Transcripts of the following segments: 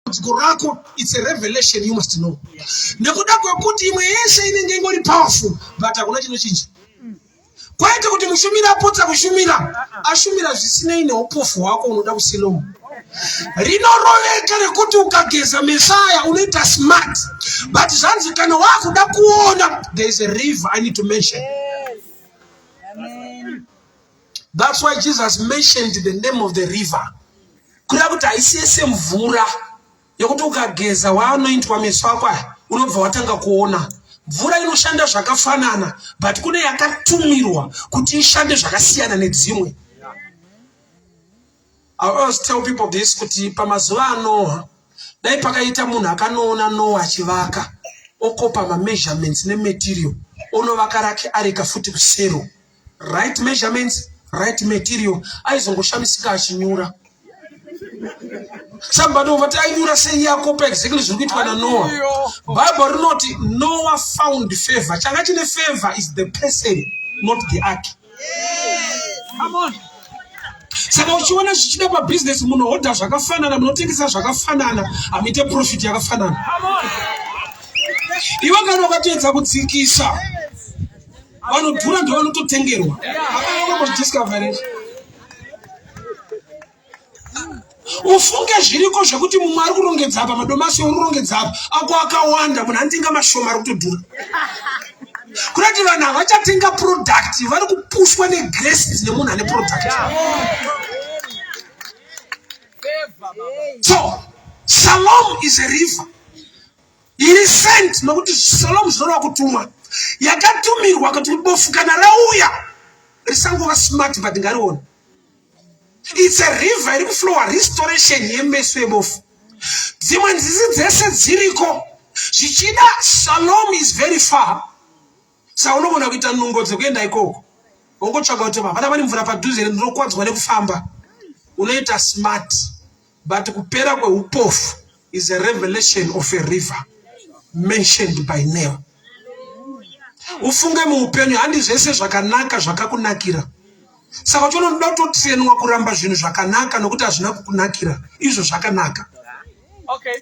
Dambudziko rako, it's a revelation you must know. Nekuda kwekuti imwe yese inenge ingori powerful, but hakuna chinochinja. Kwete kuti mushumiri apotsa kushumira, ashumira zvisinei neupofu hwako unoda kusilomu. Rinoroveka rekuti ukageza meso aya unoita smart, but zvanzi kana wakuda kuona, there is a river I need to mention. Yes. Amen. That's why Jesus mentioned the name of the river. Kureva kuti haisi yese mvura yekuti ukageza waanointwa meso ako aya unobva watanga kuona. Mvura inoshanda zvakafanana, but kune yakatumirwa kuti ishande zvakasiyana nedzimwe. I always tell people this kuti pamazuva aNoah, dai pakaita munhu akanoona Noah achivaka, okopa mameasurements nematerial, onovaka rake areka futi kusero. Right measurements, right material, aizongoshamisika achinyura. Somebody ovati ainyura sei yakopa exactly zviri kuitwa naNoah. Bible rinoti Noah found favor. Changa chine favor is the person, not the ark. Come on. Saka uchiona zvichida pabusiness, munohodha zvakafanana, munotengesa zvakafanana, hamuite profit yakafanana. Come on. Iwe kana ukatoedza kutsikisa vanodhura ndo vanototengerwa. Akambozvidiscover izvi. Ufunge zviriko zvekuti mumwe ari kurongedza apa madomasi, uri kurongedza apa ako akawanda, munhu anotenga mashoma ari kutodhura. Kurati vanhu havachatenga product, vari kupushwa negrace dzine munhu ane product. So Shalom is a river iri sent, nokuti Shalom zvinoreva kutumwa, yakatumirwa kuti bofu kana rauya risangova smart, but ngarione. It's a river iri kuflowa restoration yemeso ebofu. Dzimwe nzizi dzese dziriko zvichida Shalom is very far, saka unogona kuita nungo dzekuenda ikoko, wongotsvaga kuti hapana pane mvura padhuze, ndinokwadzwa nekufamba. Unoita smart, but kupera kweupofu is a revelation of a river mentioned by name. Ufunge muupenyu, handi zvese zvakanaka zvakakunakira. Saka uchiona unoda kutotrenwa kuramba zvinhu zvakanaka nokuti hazvina kukunakira, izvo zvakanaka. Okay.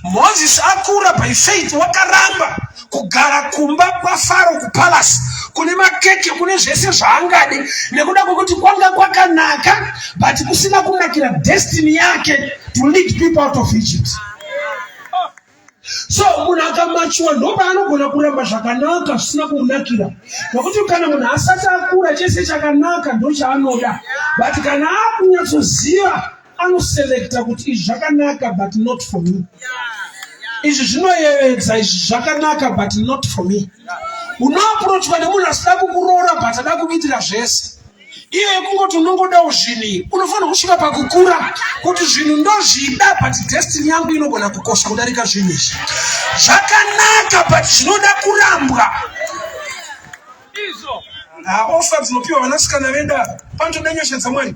Moses akura by faith wakaramba kugara kumba kwaFaro kupalace kune makeke, kune zvese zvaangade, nekuda kwekuti kwanga kwakanaka but kusina kunakira destiny yake to lead people out of Egypt. So munhu akamachuwa ndopaanogona kuramba zvakanaka zvisina kumunakira, nokuti kana munhu asati akura chese chakanaka ndochaanoda, but kana akunyatsoziva anoselekta kuti izvi zvakanaka but not for me, izvi zvinoyevedza, izvi zvakanaka but not for me. Unoaprochwa nemunhu asida kukuroora but ada kukuitira zvese. Iyo yekungoti unongodawo zvinhu, unofanira kusvika pakukura kuti zvinhu ndozvida, but destiny yangu inogona kukosha kudarika zvinhu izvi. Zvakanaka but zvinoda kurambwa. Izvo. Offer dzinopiwa vanasikana vedu ava, panotoda nyasha dzaMwari.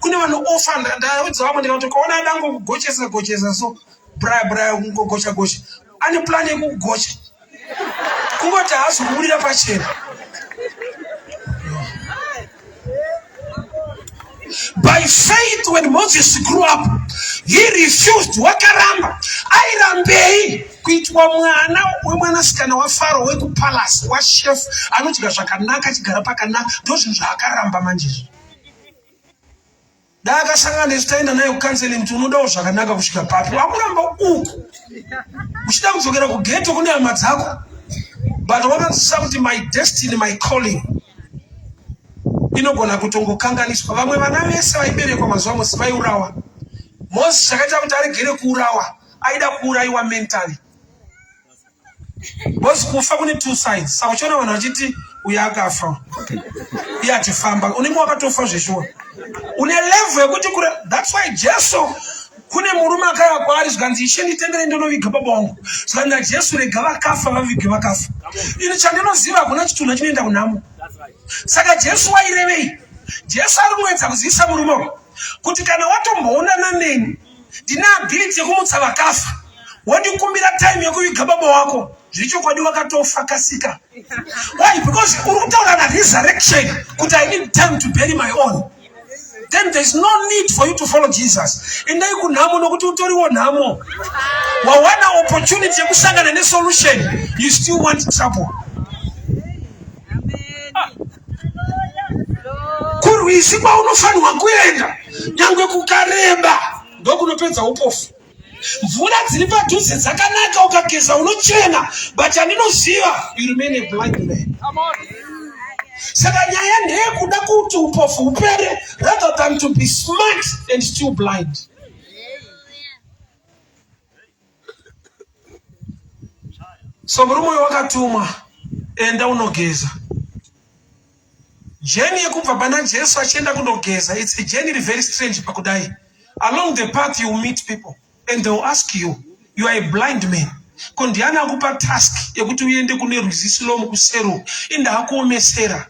Kune vanoofa, ndaudza vamwe ndikati ukaona adango kugochesa gochesa, so braya braya, kungogocha gocha, ane plan yekukugocha, kungoti haazi kuburira pachena. By faith, when Moses grew up, he refused. Wakaramba. Airambei? Kuitwa mwana wemwanasikana waFaro wekupalace, wachef, anodya zvakanaka, achigara pakanaka. Ndo zvinhu zvaakaramba manje izvi. Dai akasangana nesu taenda naye kucounseling kuti unodawo zvakanaka kusvika papi, wakuramba uku uchida kudzokera kugeto kune hama dzako. But wakanzwisisa kuti my destiny, my calling inogona kutongokanganiswa. Vamwe vana vese vaiberekwa mazuva Mosi vaiurawa. Moses chakaita kuti aregere kuurawa, aida kuurayiwa mentally, because kufa kune two sides. Saka uchiona vanhu vachiti uyo akafa, iye achifamba, unenge wakatofa zveshuwa, une level yekuti kure. That's why Jesu, kune murume akauya kwaari zvikanzi, "Ishe, nditenderei ndonoviga baba wangu." Zvikanzi naJesu, "Rega vakafa vavige vakafa. Ini chandinoziva, hakuna chitunha chinoenda kunhamo." Saka Jesu wairevei? Jesu ari kuedza kuzivisa murume uyu kuti kana watomboonana neni, ndine ability yekumutsa vakafa, wondikumbira time yekuviga baba wako, zvechokwadi wakatofa. Kasika. Why? Because uri kutaura naresurrection kuti I need time to bury my own. Then there's no need for you to follow Jesus. Endai kunhamo nokuti utoriwo nhamo. Wawana opportunity yekusangana nesolution, you still want trouble. Kurwizi kwaunofanirwa kuenda nyangwe kukareba ndokunopedza upofu. Mvura dziri padhuze dzakanaka, ukageza unochena, but chandinoziva you remain a blind man. Saka nyaya ndeyekuda kuti upofu hupere rather than to be smart and still blind. So murume uyu wakatumwa, enda unogeza. Journey yekubva pana Jesu achienda kundogeza, it's a journey very strange pakudai. Along the path you meet people and they will ask you, you are a blind man. Ko ndiani akupa task yekuti uende kune rwizi Silomu kuseru indakuomesera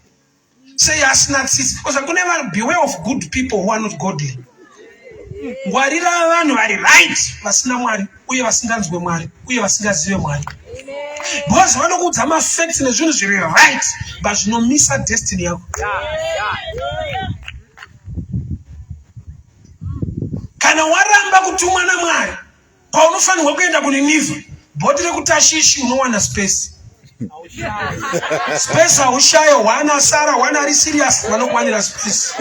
sei asina tsitsi? Because kune vanhu, beware of good people who are not godly. Ngwarira vanhu vari right vasina Mwari uye vasinganzwe Mwari uye vasingazive Mwari, because vanokuudza mafacts nezvinhu zviri right but zvinomisa destiny yako. Kana waramba kutumwa naMwari kwaunofanirwa kuenda kuNinivha, bhoti rekuTashishi unowana space. Space haushaye, one asara, one ari serious, vanokwanira space.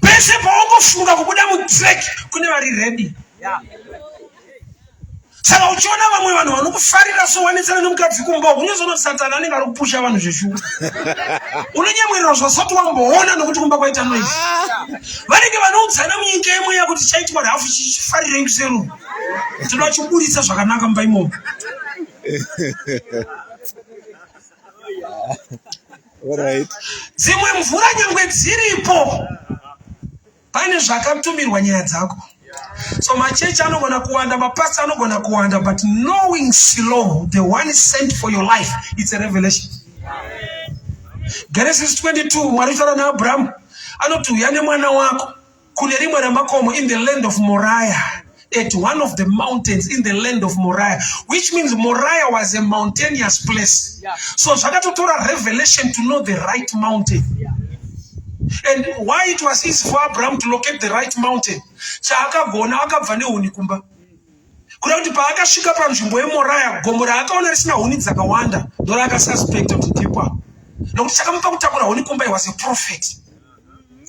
Pese pawangofunga kubuda mutrack kune vari ready. Saka uchiona vamwe vanhu vanokufarira so wanetsana nemukadzi kumba uku, unozoona kuti Satani anenge ari kupusha vanhu zveshuwa. Unonyemwerera zvasati wamboona nokuti kumba kwaita noise. Vanenge vanoudzana munyika yemweya kuti chaitwa rafu chifarirei kuseru. Tinoda chiburitsa zvakanaka mumba imomo. Alright. Dzimwe mvura nyangwe dziripo pane zvakatumirwa nyaya dzako. So machechi anogona kuwanda, mapasta anogona kuwanda, but knowing Siloam, the one sent for your life, it's a revelation. Genesis 22, Mwari uchitaura naAbraham anoti uya nemwana wako kune rimwe ramakomo in the land of Moriah, at one of the mountains in the land of Moriah, which means Moriah was a mountainous place. So zvakatotora revelation to know the right mountain. And why it was easy for Abraham to locate the right mountain, chaakagona akabva nehuni kumba. Kuda kuti paakasvika panzvimbo yeMoriah, gomo raakaona risina huni dzakawanda, ndoraakasuspecta kuti ndipo apa. Nokuti chakamupa kutakura huni kumba, he was a prophet.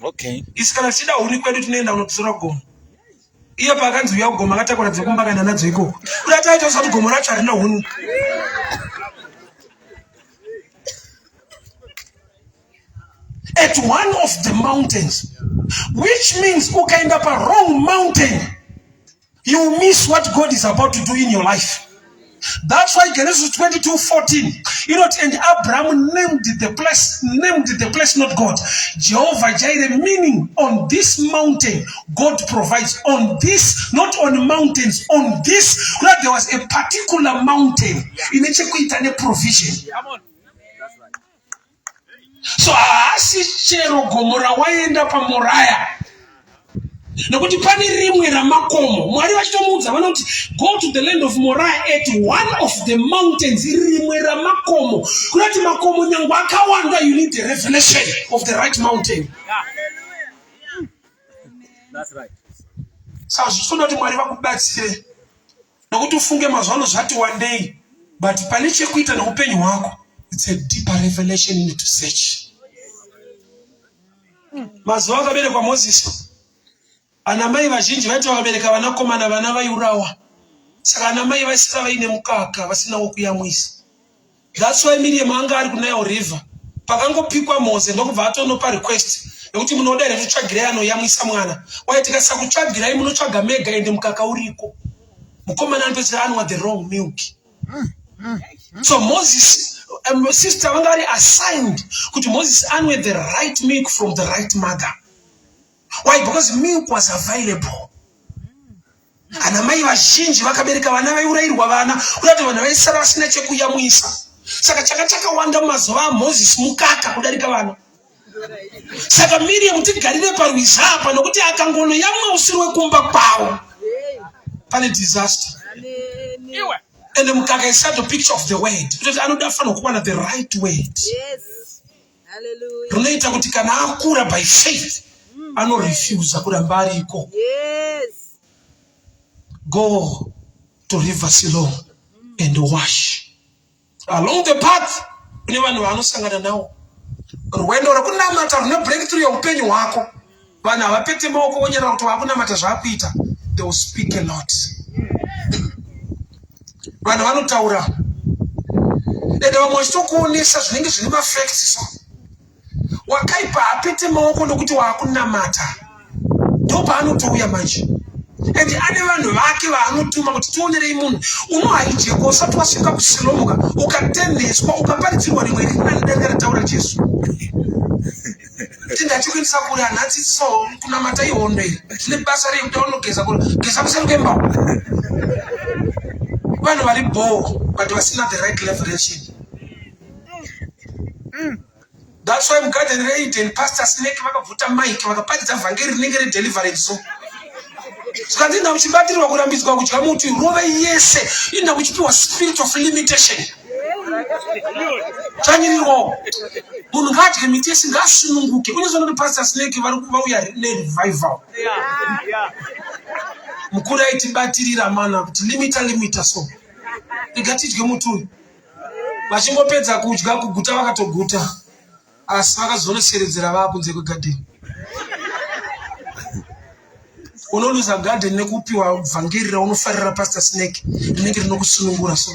Okay. Isu kana tichida huni kwedu tinoenda kunodzora gomo. Iye paakanzi uya kugomo akatakura dzekumba akaenda nadzo ikoko. Kuda taita kuti gomo racho harina huni. At one of the mountains, which means ukaenda pa wrong mountain, you miss what God is about to do in your life. That's why Genesis 22:14, and Abraham named the place, named the place not God, Jehovah Jireh, meaning on this mountain, God provides. On this, not on mountains, on this, where there was a particular mountain, ine chekuita neprovision. So haasi chero gomo rawaenda paMoriah, nekuti pane rimwe ramakomo Mwari vachitomuudza vanoti go to the land of Moriah at one of the mountains, rimwe ramakomo. Kunati makomo nyangwe akawanda, you need the revelation of the right mountain. That's right. Saka zvichitoda kuti Mwari vakubatsire, nokuti ufunge mazuva ano zvati wandei, but pane chekuita neupenyu hwako, it's a deeper revelation you need to search. Mazuva akaberekwa Moses, ana mai vazhinji vaiti vakabereka vanakomana vana vaiurawa. Saka ana mai vaisara vaine mukaka vasina wokuyamwisa. That's why Miriam anga ari kuNile River. Pakangopikwa Mose ndokubva atonopa request yekuti munoda here titsvagirai anoyamwisa mwana. Why tikasakutsvagirai munotsvaga mega ende mukaka uriko. Mukomana anopedzisira anwa the wrong milk. So Moses, sister vanga vari assigned kuti Moses anwe the right milk from the right mother. Why? Because milk was available. Ana mai vazhinji vakabereka vana vaiurayirwa vana, kuda kuti vanhu vaisara vasina chekuyamwisa. Saka chaka chakawanda mumazuva aMoses mukaka kudarika vana. Saka Miriam tigarire parwizi apa, nokuti akangonoyamwa usiri wekumba kwavo pane disaster. And mukaka is the picture of the word. Kuti anoda fanira kuwana the right word. Yes. Rinoita kuti kana akura by faith anorefusa kuramba ariko. Go to River Siloam and wash. Along the path kune vanhu vaanosangana nawo. Rwendo rwekunamata rune breakthrough yeupenyu hwako. Vanhu havapete maoko vonyarara kuti vakunamata zvaakuita. They will speak a lot. Vanhu vanotaura. Ende vamwe vachitokuonesa zvinenge zvine mafacts so. Wakaipa hapete maoko nokuti waakunamata. Ndopaanotouya manje. And ane vanhu vake vaanotuma kuti tionerei munhu unohaijekwa usati wasvika kusilomuka ukatenheswa ukaparidzirwa rimwe riri nani danga rataura Jesu. Kuti ndachikuendesa kure hanhu adzidziso kunamata ihondo iri zvine basa rei kuti aunogeza kure geza kuseri kwemba vanhu vari bhoo but vasina the right leveration. That's why mugarden reEden Pastor Snake vakabvuta mic vakaparidza vhangeri rinenge redeliverance so. Zvikanzi inda muchibatirirwa kurambidzwa kudya muti rove yese inda muchipiwa spirit of limitation. Dzvanyirirwawo. Munhu ngaadye miti yese ngaasununguke. Unozoona kuti Pastor Snake vari vauya nerevival. Mukuru aitibatirira mana kuti limita limita so. Rega tidye muti uyu. Vachingopedza kudya kuguta vakatoguta asi vakazonoseredzera vaakunze kwegadheni. Unoluza garden nekupiwa vhangeri raunofarira Pastor Snake rinenge rinokusunungura so.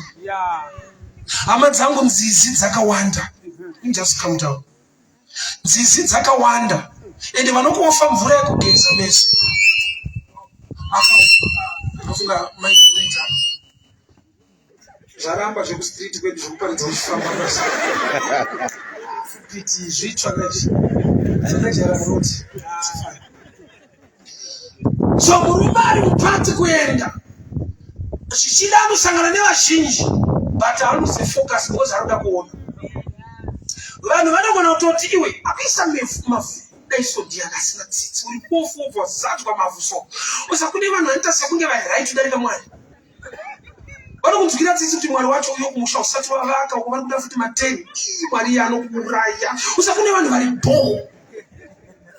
Hama dzangu nzizi dzakawanda. Just calm down. Nzizi dzakawanda ende vanokuofa mvura yekugeza meso. Akafunga mai Zvaramba zvekustreet kwedu zvekuparidza uchifamba basi. Piti zvitsva kaizvi. Zvakajaira road. So murume ari mupati kuenda zvichida anosangana nevazhinji but aluze focus because anoda kuona. Vanhu vanogona kutoti iwe akuisa mavhu dai so ndiye akasina tsitsi uri bofu wobva wazadzwa mavhu so usa kune vanhu vanoita sekunge vari right kudarika Mwari. Vanokunzwira tsitsi kuti Mwari wacho uyo kumusha usati wavaka uko vari kuda futi mateni. Ii Mwari iye anokuuraya. Usa kune vanhu vari bho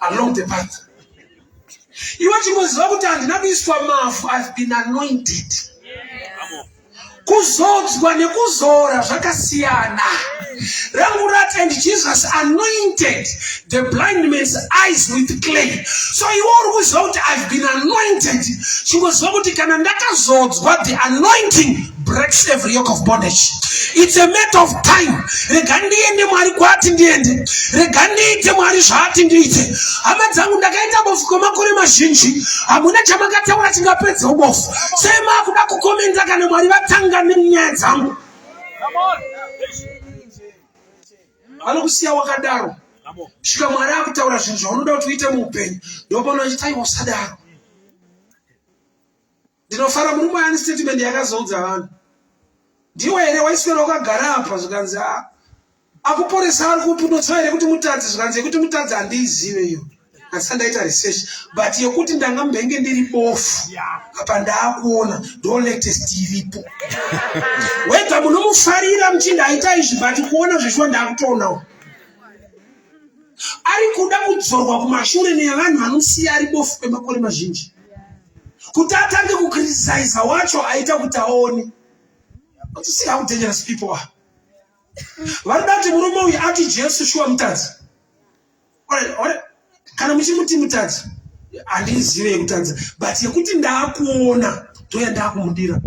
along the path. Iwe chingoziva kuti handina kuiswa mavhu, I've been anointed. Kuzodzwa nekuzora zvakasiyana. Rangu rati and Jesus anointed the blind man's eyes with clay. So iwe uri kuziva kuti I've been anointed. Chingoziva kuti kana ndakazodzwa the anointing breaks every yoke of bondage. It's a matter of time. Rega ndiende Mwari kwaati ndiende. Rega ndiite Mwari zvaati ndiite. Hama dzangu ndakaita bofu kwemakore mazhinji. Hamuna chamakataura chingapedza ubofu. Sei makuda kukomenda kana Mwari vatanga nenyaya dzangu? Vanokusiya wakadaro. Kusvika Mwari akutaura zvinhu zvaunoda kuti uite muupenyu. Ndopano achiti aiwa usadaro. Ndinofara murume uyu ane statement yakazoudza vanhu. Ndiwe here waiswera wakagara apa zvikanzi ah, akuporesa ari kupi unoziva here kuti mutadzi zvikanzi yekuti mutadzi handiizive iyo handisati ndaita research but yekuti ndanga mbenge ndiri bofu apa ndaakuona ndo latest iripo wega munomufarira muchindi aita izvi but kuona zveshuwa ndaakutoonawo ari kuda kudzorwa kumashure nevanhu vanosiya ari bofu kwemakore mazhinji kuti atange kucriticiza wacho aita kuti aone. But you see how dangerous people are. Varikuda kuti murume uyu ati Jesu shuwa mutadzi. Kana muchimuti mutadzi handizive yekutadza but yekuti ndaakuona ndoya ndaakumudira.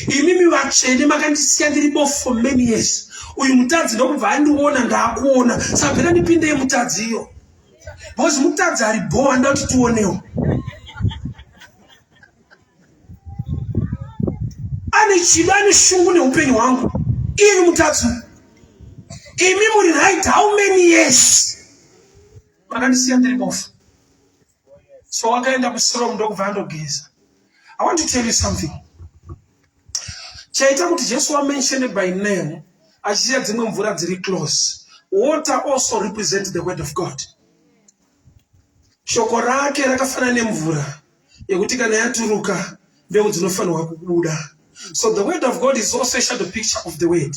Imimi vatsvene makandisiya ndiri bofu for many years. Uyu mutadzi ndokubva andiona ndaakuona. Saka pera ndipinde mutadzi iyo. Because mutadzi ari bho anoda kuti tionewo. Ane chido ane shungu neupenyu hwangu. Iye mutadzi. Imi muri right how many years? Makandisiya ndiri bofu. So wakaenda kuSiloam ndokubva andogeza. I want to tell you something. Chaita kuti Jesu wamention by name achisiya dzimwe mvura dziri close. Water also represent the word of God. Shoko rake rakafanana nemvura yekuti kana yaturuka mbeu dzinofanirwa kubuda. So the word of God is also a shadow picture of the word.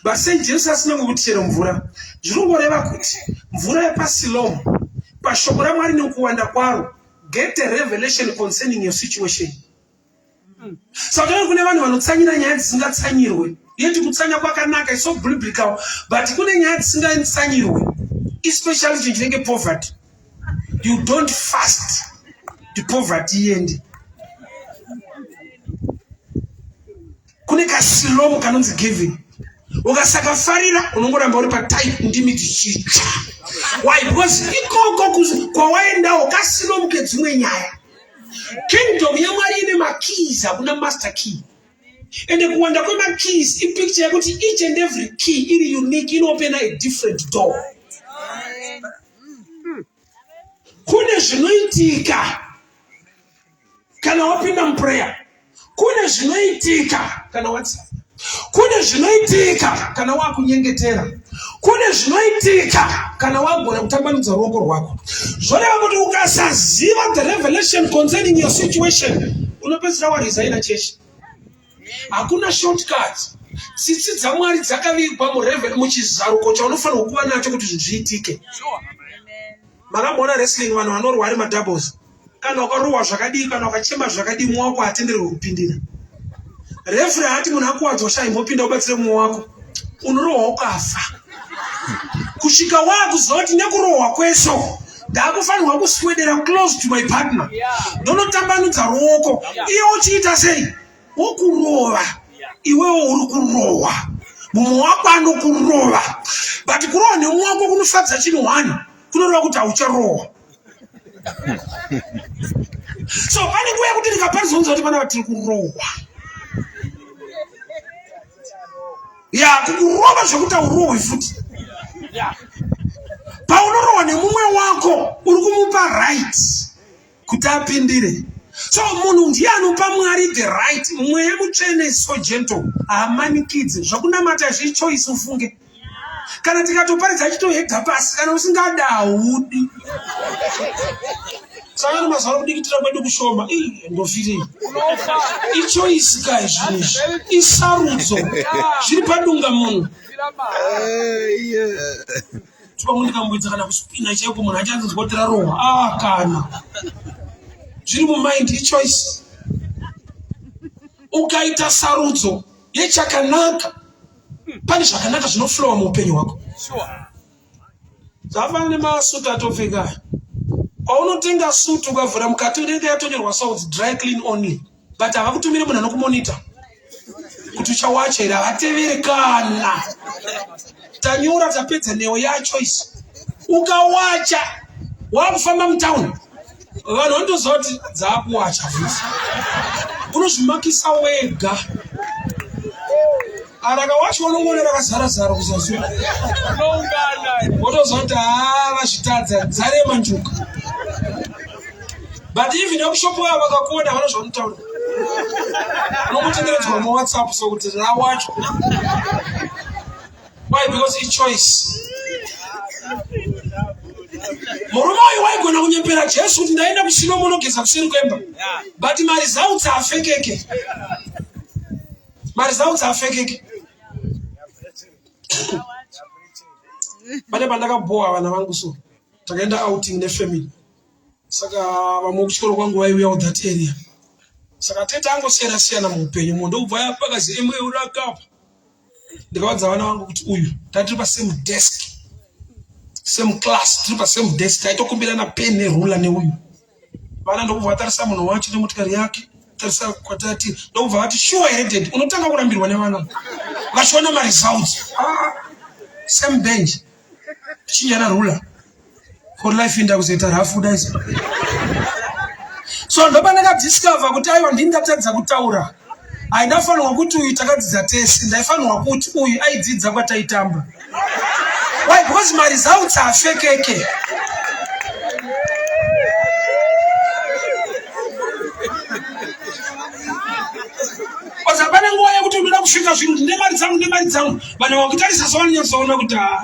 But sei Jesu asina ngokuti chero mvura? Zvinongoreva kuti mvura yepaSiloam pashoko raMwari nekuwanda kwaro get a revelation concerning your situation. Saka tinoona kune vanhu vanotsanyira nyaya dzisingatsanyirwe. Yeti kutsanya kwakanaka is so biblical but kune nyaya dzisingatsanyirwe especially chinhu chinenge poverty. You don't fast kuti poverty iende. Kune kasilomu kanonzi giving. Ukasakafarira unongoramba uri patype ndimi dzichitsva. Why? Because ikoko kwawaendawo kasilomu kedzimwe nyaya. Kingdom yaMwari ine makeys, hakuna master key. Ende kuwanda kwemakeys ipicture yekuti each and every key iri unique inoopena a different door. Kune zvinoitika kana wapinda muprayer, kune zvinoitika kana watsa, kune zvinoitika kana wakunyengetera, kune zvinoitika kana wagona kutambanudza ruoko rwako. Zvoreva kuti ukasaziva the revelation concerning your situation unopedzisira waresigna chechi. Hakuna shortcut. Tsitsi dzaMwari dzakavigwa muchizaruko chaunofanirwa kuva nacho kuti zvinhu zviitike. Makamboona wrestling vanhu vanorwa ari madoubles. Kana ukarohwa zvakadii, kana ukachema zvakadii, mumwe wako haatenderwe kupindira. Referee haati munhu akuwadzwa sha imbopinda ubatsire mumwe wako. Unorohwa ukafa. Kusvika waakuziva kuti nekurohwa kweso ndakufanirwa kuswedera close to my partner. Ndonotambanudza ruoko. Iye uchiita sei? Wokurova. Iwewo uri kurohwa. Mumwe wako anokurova. But kurohwa nemumwe wako kunofadza chinhu one. Kunoreva kuti haucharohwa. So pane nguva yekuti ndikaparizonza kuti pana vatiri kurohwa. Ya, kukurova zvekuti haurohwi futi. Paunorohwa nemumwe wako uri kumupa right kuti apindire. So munhu ndiye anopa Mwari the right. Mweya Mutsvene is so gentle, haamanikidzi. Zvakunamata hazvii choice ufunge. Kana tikatoparidza achitohedha pasi, kana usingada haudi. Saka mazuva ano kudikitira kwedu kushoma. Ii, ndofirei. Ichoice ka izvi izvi. Isarudzo. Zviri padunga munhu. Pamwe ndikamboedza kana kuspina chaiko munhu achanzwa kuti rarohwa. Ah, kana. Zviri mumind, ichoice. Ukaita sarudzo yechakanaka, pane zvakanaka zvinoflowa muupenyu hwako. Zvafana nemasutu atopfeka aya. Paunotenga sutu ukavhura mukati unenge yatonyorwa sauti dry clean only, but havakutumire munhu anokumonita kuti uchawacha here, havatevere kana. Tanyora tapedza neo yachoice. Ukawacha wakufamba mutown vanhu vanotoziva kuti dzakuwacha futi, unozvimakisa wega. Arakawacha unongoona rakazara zara kuzasi, wotoziva kuti haa vazvitadza dzarema njuka. But even vekushopu vavo vakakuona havana zvavanotaura, unongotenderedzwa muWhatsApp so kuti rawachwa. Why? Because it's choice. Murume uyu waigona kunyepera Jesu kuti ndaenda kuSilomu unogeza kuseri kwemba, but maresults haafekeke. Maresults haafekeke. Pane pandakabhowa vana vangu so, takaenda outing nefamily, saka vamwe kuchikoro kwangu vaiuyawo that area, saka tete angosiyana siyana muupenyu munhu ndokubva yapakazi imwe urakapa. Ndikavadza vana vangu kuti uyu tatiri pasame desk, same class, tiri pasame desk, taitokumbirana pen nerula neuyu. Vana ndokubva vatarisa munhu wacho nemotikari yake, tarisa kwatati, ndokubva vati sure here daddy, unotanga kurambirwa nevana vachiona maresults. Ah, same bench, chinjana rula for life inda kuzoita rafu dai. So ndopandakadiscover kuti aiwa ndini ndatadza kutaura. Haindafanirwa kuti uyu takadzidza tese, ndaifanirwa kuti uyu aidzidza kwataitamba. Why? Because maresults haafekeke. Because hapana nguva yekuti unoda kusvika zvinhu kuti ndemari dzangu, ndemari dzangu. Vanhu vakutarisa sovanonyatsoona kuti haa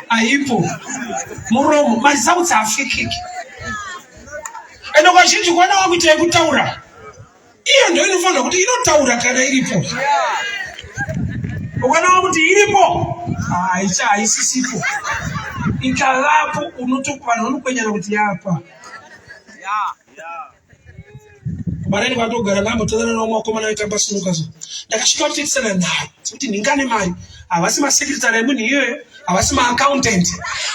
haipo muromo, maresults haafekeke. Ende kazhinji kuona wakuita yekutaura, iyo ndo inofanira kuti inotaura kana iripo. Ukanaona kuti iripo, haicha haisisipo. Ikavapo unoto vanhu vanokwenyana kuti yapa. Kubarani kwatogara ndambotozana naumwe wakomana vaitamba sinuka so. Ndakasvika kuchiitisana nharo dzekuti nhingane mari. Havasi masekretary emunhu iyoyo, havasi maaccountant.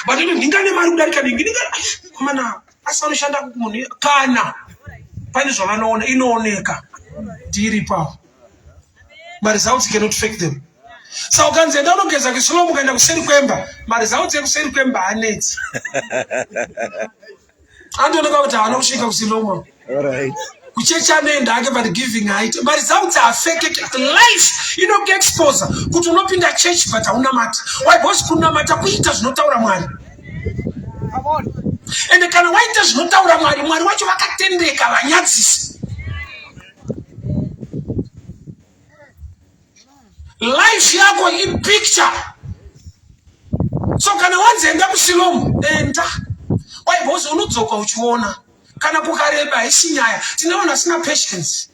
But nhingane mari kudarika nhingi. Nhinga komana asi vanoshanda kumunhu kana pane zvavanoona inooneka ndiri ipapo maresults cannot fake them sa ukanzi enda unogeza kusilomu ukaenda kuseri kwemba maresults ekuseri kwemba anetsi andooneka kuti haana kusvika kusilomu kuchechi anoenda ake but giving haite maresults afekeke life inokuexposa kuti unopinda church but haunamati why because kunamata kuita zvinotaura mwari ende kana waita zvinotaura mwari mwari wacho vakatendeka vanyadzisi life yako ipicture so kana wanzi enda kusilomu enda why because unodzoka uchiona kana kukareba haisi nyaya tine vanhu vasina patience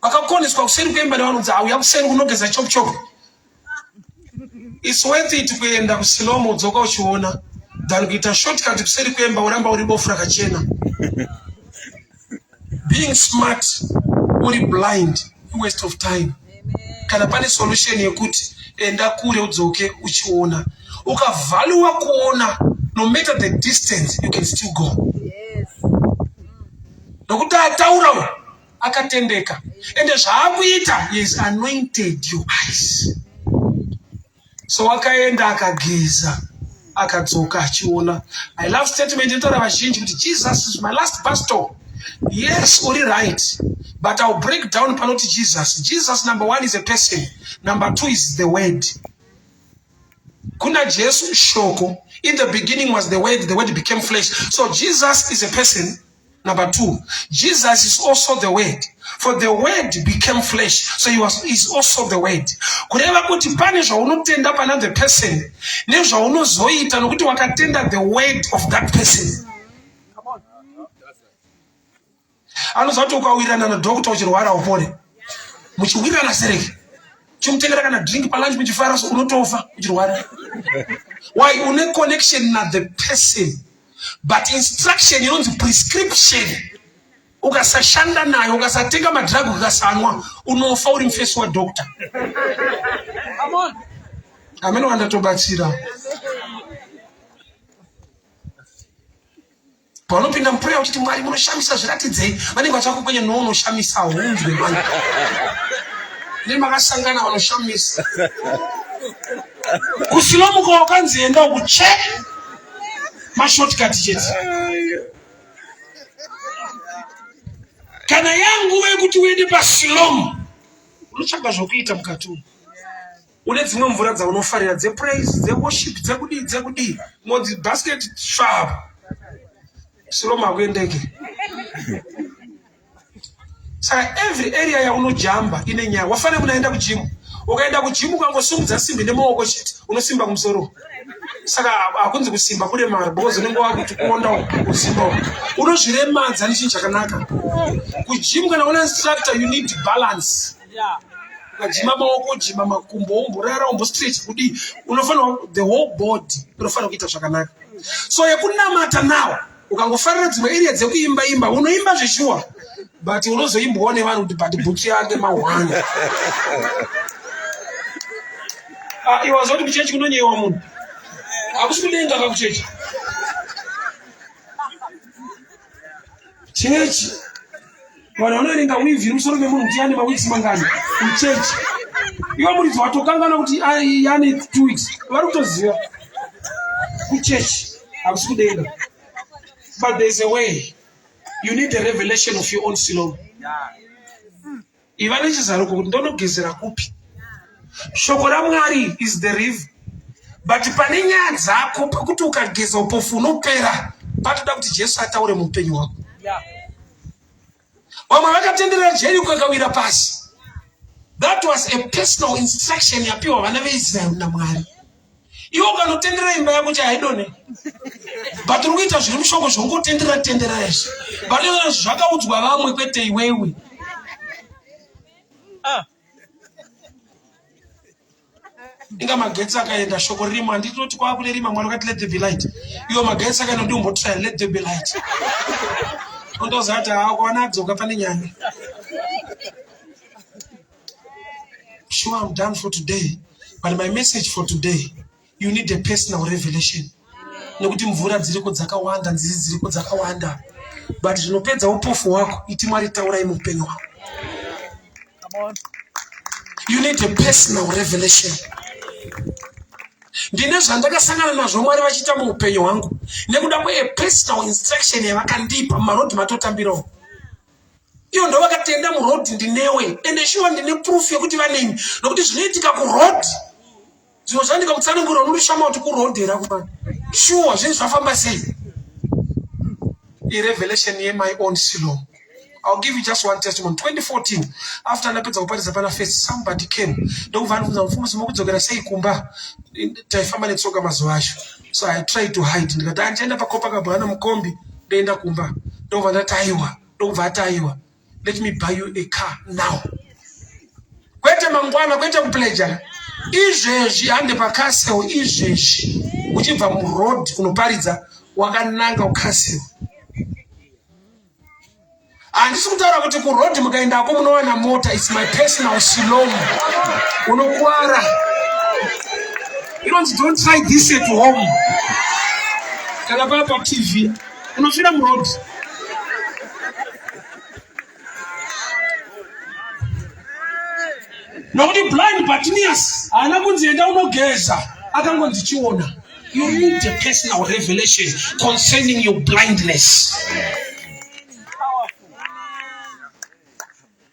vakakoneswa kuseri kuemba nevanonzi auya kuseri kunogeza chop chop its worth it kuenda kusilomo udzoka uchiona than kuita shortcut kuseri kuemba uramba uri bofu rakachena being smart uri blind waste of time kana pane solution yekuti enda kure udzoke uchiona ukavhaluwa kuona no matter the distance you can still go nokuti ataura akatendeka ende zvaakuita he is anointed your eyes so akaenda akageza akadzoka achiona i love statement inotaura vazhinji kuti jesus is my last bus stop yes uri right but ill break down panoti jesus jesus number one is a person number two is the word kuna jesu shoko in the beginning was the word the word became flesh so jesus is a person Number two, Jesus is also the word. For the word became flesh. So he was is also the word. Kureva kuti pane zvaunotenda pana the person nezvaunozoita nokuti wakatenda the word of that person. Anoziva kuti ukawirirana nadoctor uchirwara upore. Muchiwirirana sereke. Chimutengera kana drink palunch muchifara so unotofa uchirwara. Why une connection na the person. but instruction inonzi prescription ukasashanda nayo ukasatenga madrug ukasanwa unofa uri mufesi wadoctor amene wandatobatsira paunopinda muprayer uchiti mwari munoshamisa zviratidzei vanenge vachakukwenya no unoshamisa hunzwe mani ne makasangana vanoshamisa kusilomuka wakanzi enda ukuche mashortcut chete kana yanguva yekuti uende pasilomu unotsvaga zvokuita mukati umu une dzimwe mvura dzaunofarira dzepraise dzeworship dzekudii dzekudii modzi basket svava silomu hakuendeke saka every area yaunojamba ine nyaya wafanira kunaenda kujimu ukaenda kujimu ukangosimudza simbi nemaoko chete unosimba kumusoro saka hakunzi kusimba kuremara because unenge wakuti kuonda kusimba unozviremadza nechinhu chakanaka kujimu kana una instructor you need balance ukajima maoko ujima makumbo umborara umbostretch kudii unofanira the whole body unofanira kuita zvakanaka so yekunamata now ukangofarira dzimwe area dzekuimba imba unoimba zveshuwa but unozoimbwawo nevanhu kuti but bhutsu yake mahwani ah, iwe waziva kuti kuchechi kunonyewa munhu hakusi kudenga ka kuchechi chechi vanhu vanoverenga wivhi iri musoro memunhu kuti yane maweeks mangani kuchechi iwe muridzi watokangana kuti yane two weeks vari kutoziva kuchechi hakusi kudenga but there's a way you need a revelation of your own silom iva nechizaruko kuti ndonogezera kupi shoko ramwari is the river but pane nyaya dzako pekuti ukageza upofu unopera patoda kuti jesu ataure muupenyu hwako vamwe vakatenderera jeriko ikawira pasi that was a personal instruction yapiwa vana veisraeri namwari iwe ukanotendera imba yako chahaidone but uri kuita zviri mushoko zvongotendera tendera izvi but zvakaudzwa vamwe kwete iwewe ah. Inga magetsi akaenda shoko ririmo handitoti kwava kune rima Mwari vakati let there be light. Iwo magetsi akaenda ndiumbotry let there be light. Ondoziva kuti haa ukaona adzoka pane nyaya. Sure, I'm done for today. But my message for today, you need a personal revelation. Nekuti mvura dziriko dzakawanda, nzizi dziriko dzakawanda. But zvinopedza upofu hwako, iti Mwari taurai muupenyu hwako. You need a personal revelation. Ndine zvandakasangana nazvo Mwari vachiita muupenyu hwangu nekuda kwe personal instruction yavakandipa mumarodhi matotambirawo. Iyo ndovakatenda muroad ndinewe ende shuwa ndine proof yekuti vaneni nokuti zvinoitika kuroad zvimwe zvandikakutsanangura unotoshama kuti kuroad here akumana shuwa zvinhu zvafamba sei irevelation yemy own silom I'll give you just one testimony. 2014, after ndapedza kuparidza pana first, somebody came. Ndokubva andibvunza mufundisi mukudzokera sei kumba? Taifamba netsoka mazuva acho. So I tried to hide. Ndikati andichaenda pakopa kabwana mukombi ndoenda kumba. Ndokubva ndati aiwa. Ndokubva ati aiwa. Let me buy you a car now. Kwete mangwana, kwete kupleja. Izvezvi hande pacastle izvezvi. Uchibva muroad kunoparidza wakananga kucastle. Handisi kutaura kuti kuroad mukaendako munowana mota. It's my personal shalom. Unokwara. Inonzi don't try this at home. Kana paa paTV unofira muroad. Nokuti blind Bartimaeus haana kunzi enda unogeza, akangonzi chiona. You need a personal revelation concerning your blindness.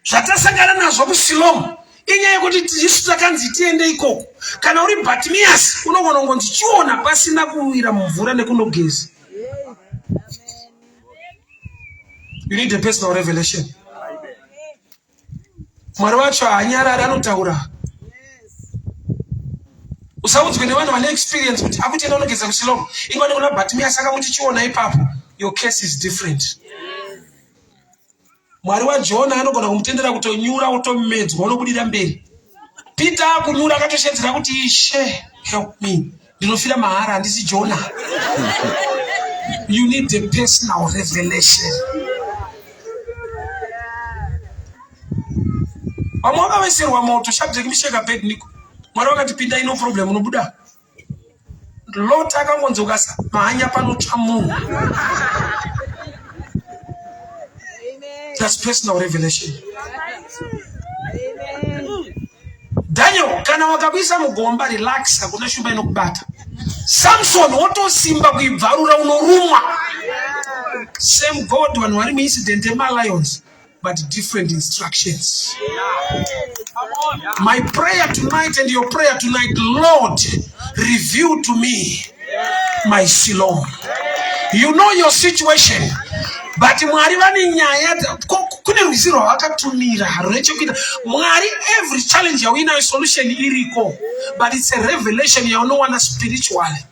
Zvatasangana nazvo kuSilomu inyaya yekuti isu takanzi tiende ikoko. Kana uri Bartimaeus unogona kungonzi chiona pasina kuwira mumvura nekunogeza. You need a personal revelation. Mwari wacho haanyarari anotaura. Usaudzwe nevanhu vane experience kuti akutenda unogeza kuSilomu. Ingwani kuna Bartimaeus akamuti chiona ipapo. Your case is different. Mwari waJona anogona kumutendera kutonyura otomedzwa onobudira mberi. Peter akunyura akatoshedzera kuti Ishe help me. Ndinofira mahara handisi Jona. You need a personal revelation. Vamwe vakaveserwa moto Shadrach, Meshach, Abednego. Mwari vakati pindai no problem unobuda. Lot akangonzi ukasamhanya panotsva munhu. That's personal revelation. Daniel, kana wakakuisa mugomba relax, hakuna shumba inokubata. Samson wotosimba kuibvarura unorumwa. Same God vanhu vari muincident yemalions but different instructions. My prayer tonight and your prayer tonight, Lord, reveal to me my Siloam. You know your situation, but Mwari vane nyaya kune rwizi rwavakatumira rune chekuita. Mwari, every challenge yauinayo solution iriko, but it's a revelation yaunowana spiritually.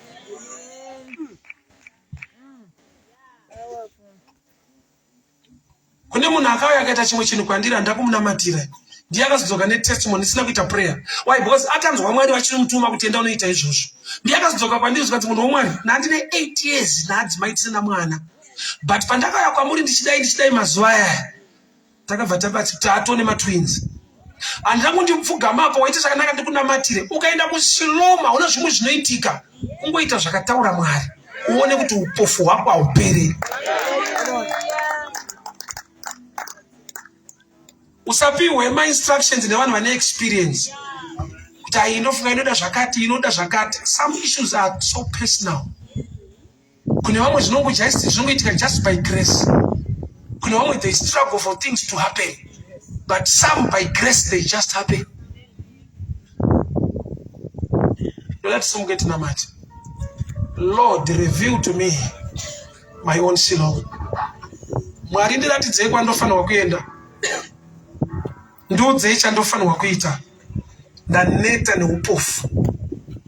Kune munhu akauya akaita chimwe chinhu kwandiri handida kumunamatira. Ndiye akazodzoka netestimony isina kuita prayer. Why? Because akanzwa Mwari vachinomutuma kuti enda unoita izvozvo. Ndiye akazodzoka kwandiri zvikanzi munhu womwari ndandine 8 years naadzimai tisina mwana. But pandakauya kwamuri ndichidai ndichidai mazuva aya takabva tabati tatone matwins. Handina kundipfugama apo waita zvakanaka ndikunamatire. Ukaenda kuSiloma hauna zvimwe zvinoitika. Kungoita zvakataura Mwari. Uone kuti upofu hwako hauperi. Usapihwe mainstructions nevanhu vane experience kuti ai inofunga inoda zvakati inoda zvakati. Some issues are so personal. Kune vamwe zvinongoitika just by grace. Kune vamwe they struggle for things to happen. But some by grace they just happen. Ndoda tisimuke tinamate. Lord, reveal to me my own Shiloh. Mwari ndiratidzei kwandofanirwa kuenda. Ndiudzei chandofanirwa kuita. Ndaneta neupofu.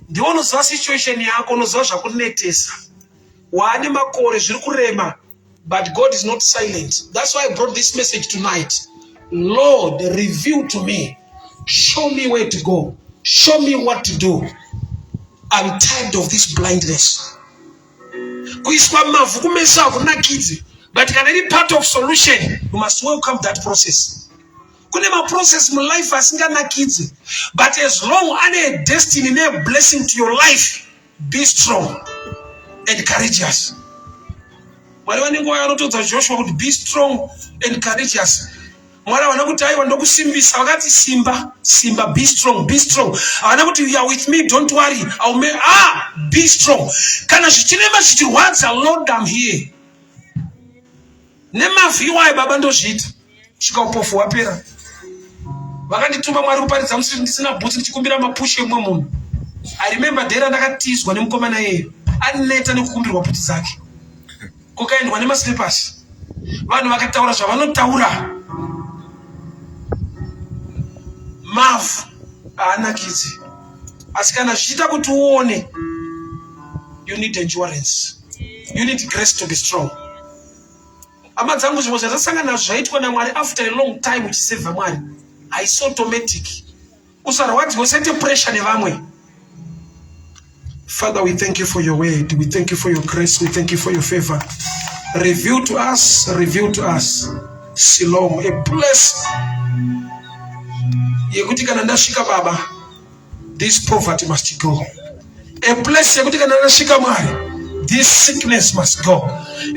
Ndiwe unoziva situation yako, unoziva zvakunetesa. Waane makore zviri kurema, but God is not silent. That's why I brought this message tonight. Lord, reveal to me. Show me where to go. Show me what to do. I'm tired of this blindness. Kuiswa mavhu kumeso hakunakidzi, but kana iri part of solution, you must welcome that process. Kune maprocess mulife asinganakidzi, but as long ane destiny ne blessing to your life, be strong and courageous. Mwari vane nguva yavanotodza Joshua kuti be strong and courageous. Mwari havana kuti aiwa ndokusimbisa, vakati simba, simba, be strong, be strong. Havana kuti you are with me, don't worry, I'll make, ah, be strong. Kana zvichirema zvichirwadza, Lord, I'm here. Nemavhu iwayo baba ndozviita svika upofu hwapera. Vakandituma Mwari kuparidza musiri ndisina bhutsu ndichikumbira mapushi emumwe munhu. I remember day randakatizwa nemukomana iyeyo aneta nekukumbirwa bhutsu dzake. Kukaendwa nemaslippers. Vanhu vakataura zvavanotaura. Mavhu haanakidzi. Asi kana zvichiita kuti uone, you need endurance. You need grace to be strong. Hama dzangu, zvimwe zvatasangana nazvo zvaitwa naMwari after a long time uchisevha Mwari haisi automatic. Usarwadziwe, usaite pressure nevamwe. Father, we thank you for your word. We thank you for your grace. We thank you for your favor. Reveal to us, reveal to us Siloam, a place yekuti kana ndasvika baba, this poverty must go. A place yekuti kana ndasvika Mwari, this sickness must go.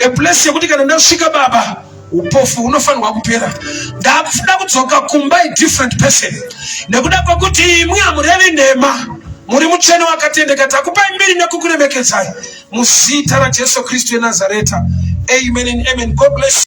A place yekuti kana ndasvika baba, upofu hunofanirwa kupera. Ndakuda kudzoka kumba a different person, nekuda kwekuti imwi hamurevi nhema, muri mutsvene wakatendeka. Takupai mbiri nekukuremekedzai muzita raJesu Kristu weNazareta. Amen and amen. God bless.